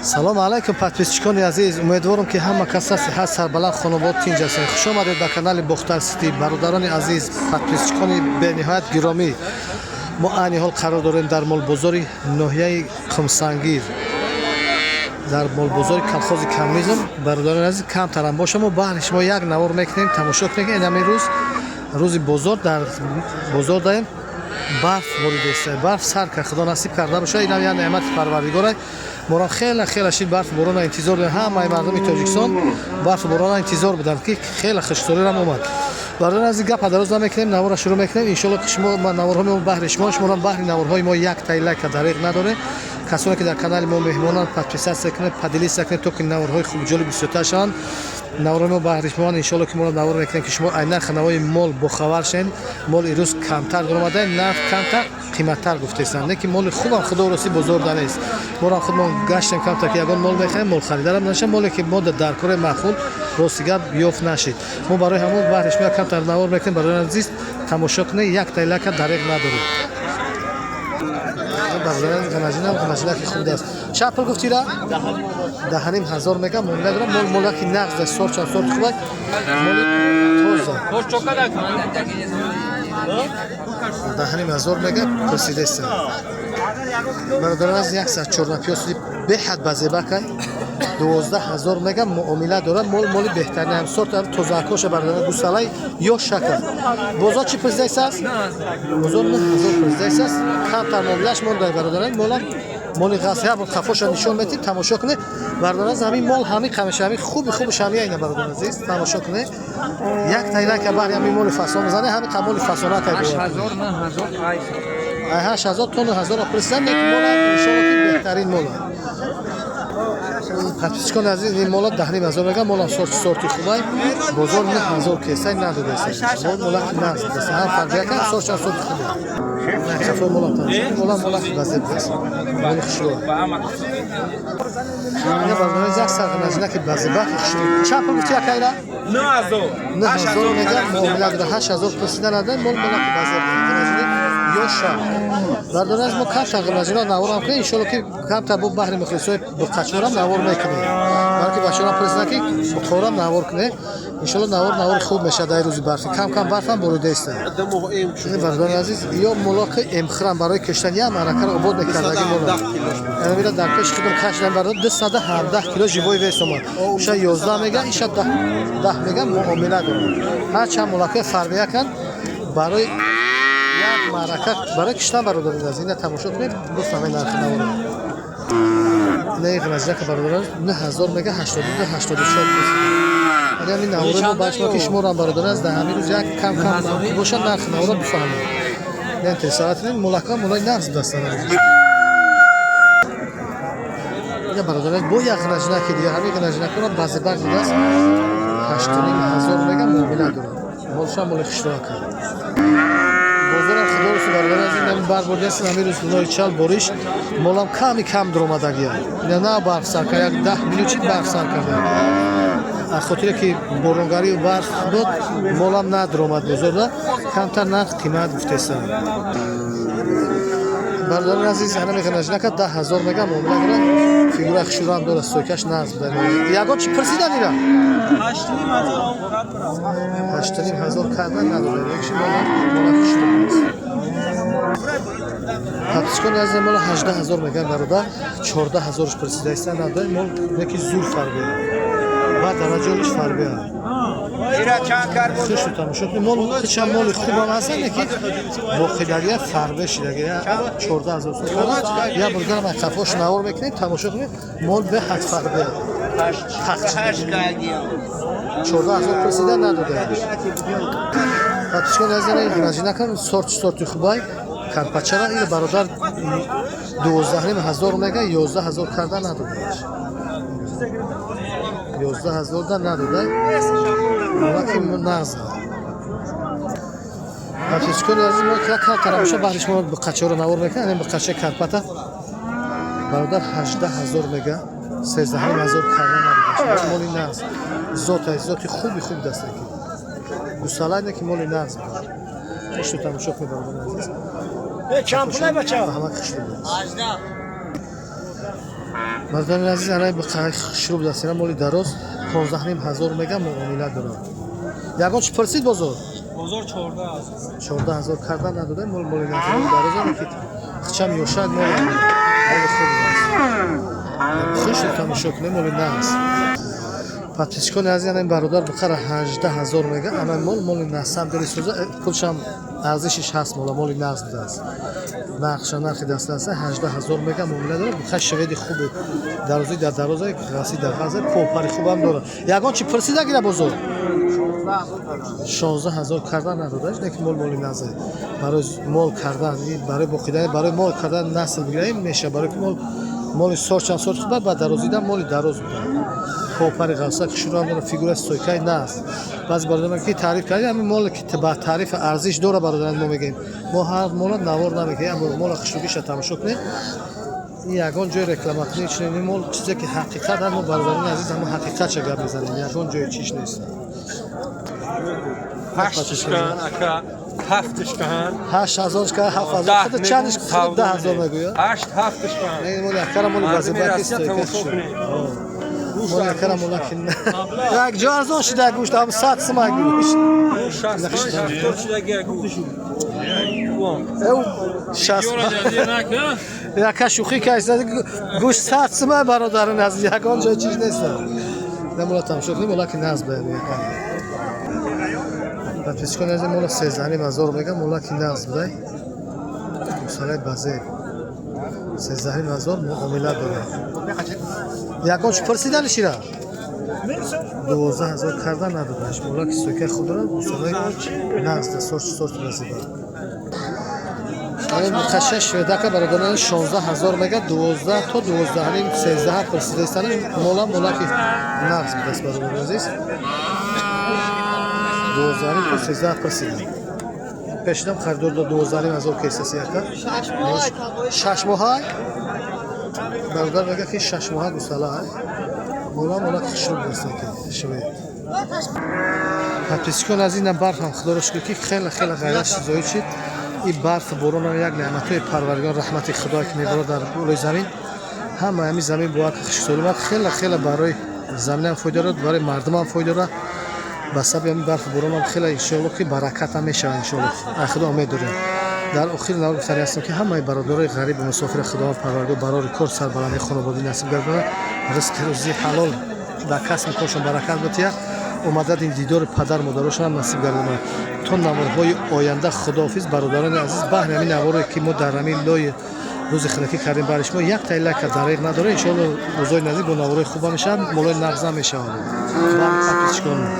Салом алайкум, подписчикони азиз. Умедворам, ки ҳама каса сиҳат, сарбаланд, хонобод, тинҷ ҳастед. Хуш омадед ба канали Бохтар Сити. Бародарони азиз, подписчикони бениҳоят гиромӣ, мо айни ҳол қарор дорем дар молбозори ноҳияи Қумсангир, дар молбозори колхози Коммунизм. Бародарони азиз, камтарам боша, мо баҳри шумо як навор мекунем, тамошо кунем, ки инами рӯз, рӯзи бозор, дар бозор даем. Барф боридеста, барф сар кард, Худо насиб карда боша. Инам як неъмати Парвардигора. Моро хеле хеле шид барфу борона интизор дорем. Ҳамаи мардуми Тоҷикистон барфу борона интизор буданд, ки хеле хушсолирам омад. Бародари азиз, гапа дароз намекунем, навора шурӯъ мекунем. Иншолло, ки шумо наворҳои мо баҳри шумо, шуморо баҳри наворҳои мо як тай лайка дареғ надорем. Касоне ки дар канали мо меҳмонанд, подписаться кунед, поделиться кунед, то ки наворҳои хуб, ҷолиб бисёртар шаванд. Наворҳои мо баҳри шумо. Иншолло, ки моро навор мекунем, ки шумо ай нархи навои мол бохабар шавед. Мол ирӯз камтар даромада, нарх камтар, қиматтар гуфтесанд, не ки моли хубам, Худо рости, бозор да нест. Моро худмон гаштем камтар, ки ягон мол мехарем, мол харидарам наша. Моле ки мо дар кори маъқул, рости гап, ёфт нашид. Мо барои ҳамон баҳри шумо камтар навор мекунем. Барои азиз, тамошо кунед, як тай лайка дареғ надоред. Ғанажинам, ғанажинаки хуб аст. Чанд пул гуфтира? 10,5 ҳазор мега, муомила дорам. Мол молаки нағз аст, сорчам сорти хуб, моли тоза. 10,5 ҳазор мега, пурсидеста. Бародарон аз, як сад чорнапиёси беҳад базебакай, 12 ҳазор мега, муомила дорад. Мол моли беҳтарин ҳам сорт, ҳам тозаакоша. Бародарон, гусалай ё шакар. Бозор чӣ пурсидест аст? Бозор 9 ҳазор пурсидест аст, камтар муомилаш монда. Бародарон, молам моли ғас, як бор қафоша нишон метим, тамошо кунед. Бародарон, ҳамин мол ҳамин қамеша, ҳамин хуби хубаш ҳамин айна. Бародарон азиз, тамошо кунед, як тайлака баҳри ҳамин моли фасон мезане, ҳамин моли фасонакай. 8000, 9000. Ай 8000 то 9000 пурсидан, лекин мола иншолло, ки беҳтарин мола. Подписчикони азиз, ин мола 10,5 ҳазор мега. Молам сорти сорти хубай, бозор 9000 кесай надодаста. Молаки нағз даста, ҳам фарбияка, сорчам сорти хубе. Қафои молам тамошо, молам молаки вазеб аст, моли хушрӯ. Ина, бародари, як сарғанажинаки базебаки хушрӯ. Чанд пул гуфти, акайра? 9000. 9000 мега, муомила дора. 8000 пурсида надай. Мол молаки базеб, ғанажини ёша. Бародари аз, мо камтар ғанажино наворам кунем. Иншолло, ки камтар бо баҳри мухлисои буқачорам навор мекунем, балки бачорам пурсидан, ки буқорам навор кунем. Иншолло, навор навори хуб мешавад. Дар рӯзи барфи кам кам барфам боридаиста. Бародари азиз, ё молоки эмхирам барои киштан, як маъракаро обод мекардаги мола. Мира дар пеши худам кашидам, бародар, 217 кило живой вес омад. Иша 11 мега, иша 10 мега, муомила дорад. Ҳарчанд молакои фарбияканд, барои як маърака, барои киштан. Бародари азиз, ина тамошо кунед, бифаҳмед нархи наворо. Ина ғанажинака, бародарон, 9000 мега, 82, 84. Агар ин навори мо ба шумо, ки шуморо, бародарон, аз дар ҳамин рӯз як кам кам бошад, нархи наворо бифаҳмед. Интересовать молака, молаи нағз дастан. Ина, бародарон, бо як ғанажинаки дига. Ҳамин ғанажинакро базебак будааст, 8,5 ҳазор мега, муомила дорад. Молшам моли хушроака. Бозорам, Худо рӯзи, бародарон, аз ин бар бурдаст. Ҳамин рӯз лои чал бориш, молам ками кам дуромадагия. Ина на барф сар кард, як 10 минут чи барф сар карда. Аз хотире ки боронгарию барф буд, молам надуромад бозорда, камтар нарх қимат гуфтесам. Бародарони азиз, ана меғанажинака 10 ҳазор мега, муомила дорад. Фигура хушурам дорад, стойкаш нағз буда. Ягон чи пурсидан ира? 8,5 ҳазор карда надорад. Якши мола мола хушрӯ аст. Подписчикони азиз, мола 18 ҳазор меган, бародар, 14 ҳазорш пурсидаиста, надорад. Мол неки зур фарбеа ва дараҷолиш фарбеа. Хушу тамошо кунед, мол хичам моли хубам ҳастан, лекин боқидагия фарбе шидагия. 14 ҳазор сом карда. Як бургарам ай қафош навор мекунед, тамошо кунед, мол беҳад фарбеа. 14 ҳазор пурсида, надода. Подписчикони азиз, ғанажинакам сорти сорти хубай, карпачара. Ила бародар 12,5 ҳазор мега, 11 ҳазор карда надодааш. 11 ҳазор да надода, молаки нағз. Подписчикони азиз, мо камтара боша, баҳри шумо буқачаро навор мекунем. Буқачаи карпата бародар 18 ҳазор мега, 13,5 ҳазор карда надодаш. Моли нағз, зота зоти хуби хуб дастаки гусалайне, ки моли нағз. Хушу тамошо кунед, бародари азиз. Чанд пулай, бача? Ҳама хушрӯ. Мардони азиз, анаи бухаи хушрӯ будаст, ина моли дароз 15,5 ҳазор мега, муомила дорад. Ягон чи пурсид бозор? Бозор 14 ҳазор. 14 ҳазор карда надода. Мол моли дароз, ки хчам ёшад, моли хуб аст. Хуш тамошо кунем, моли нағз. Подписчикони азиз, ана ин бародар бухара 18 ҳазор мега. Ана мол моли насам дели сӯза, пулшам арзишиш ҳаст. Мола моли нағз будааст, нархша нархи даста аст. 18 ҳазор мега, муомила дорад. Буха шведи хуби дарозӣ дар дароза, ғаси дар ғаза, попари хубам дорад. Ягон чи пурсида гира бозор? 16 ҳазор карда надодаш, лекин мол моли нағзе. Барои мол кардан, барои боқидан, барои мол кардан, насл бигирем меша, барои ки мол моли сорчам сорч хуб, ба дарозида моли дароз буда, попари ғавса хушрӯам дора, фигура стойкаи наст. Баъзе бародарон ки таъриф кардем, ҳамин моле ки ба таъриф арзиш дора, бародарон, мо мегӯем. Мо ҳар мола навор намекунем, аммо мола хушрӯгиша тамошо кунем. Ин ягон ҷои рекламакунӣ чунин мол, чизе ки ҳақиқат ҳам, мо, бародарони азиз, ҳама ҳақиқатша гап мезанем, ягон ҷои чиш нест. Ҳаштишкан, ака, ҳафтишкан. 8000 ка, 7000, худ чандиш, 10 000 мегӯя. Ҳашт, ҳафтишкан. Моли акара моли Мардуми базибаки Россия стойка. Тамошо кунед. Моли акара молаки як ҷо арзон шуда, гӯшт ҳам 100 сума гӯшт. 65, 70 шуда гӯш. Шаст яка шӯхӣ кашда, гӯшт 100 сума, бародарон, аз ягон ҷой чиз нест. Намола тамошо кунем, молаки нағз бояд яка. Подписчикони азиз, мола 13,5 ҳазор мега, молаки нағз будай. Гӯсалаи базеб 13,5 ҳазор, муомила дорад. Ягон чи пурсидани шира? 12 ҳазор карда надодаш. Молаки стойкаи худ дорад, гӯсалаи нағз да, сорч сорт базеба. Мухаша шведака, бародарон, 16 ҳазор мега, 12 то 12,5, 13 пурсидаистани. Мола молаки нағз будааст, бародарони азиз, 12,5 то 13 пурсида. Пешинам харидор до 12,5 ҳазор кесаси яка. 6 моҳа, бародар мега, ки 6 моҳа гусала. Мола молаки хушрӯ будааст, ки швед. Подписчикон аз ина барф ҳам, худоро шукр, ки хеле хеле ғайрат зоид шид. Ин барфу борон як неъматҳои Парвардигор, раҳмати Худое, ки меборад дар болои замин. Ҳама ҳамин замин бояд хушксолӣ омад, хеле хеле барои заминам фоида дорад, барои мардумам фоида дорад. Ба сабаби ҳамин барфу боронам хеле, иншоалло, ки баракатам мешавад, иншоалло, ай Худо умед дорем. Дар охири навор гуфтани ҳастам, ки ҳамаи бародарои ғарибу мусофири Худованд Парвардигор барори кор, сарбаландии хонаводӣ насиб гардонад, ризқи рӯзии ҳалол, дар касби коршон баракат бутия, омадад ин дидори падар модарошонам насиб гардонад. То наворҳои оянда худоҳофиз, бародарони азиз. Баҳри ҳамин наворе, ки мо дар ҳамин лои рӯзи хунукӣ кардем, бари шумо як тай лайка дариқ надора. Иншоалло, рӯзои наздик бо наворҳои хуба мешавад, молои нағза мешавад. Подписчикон.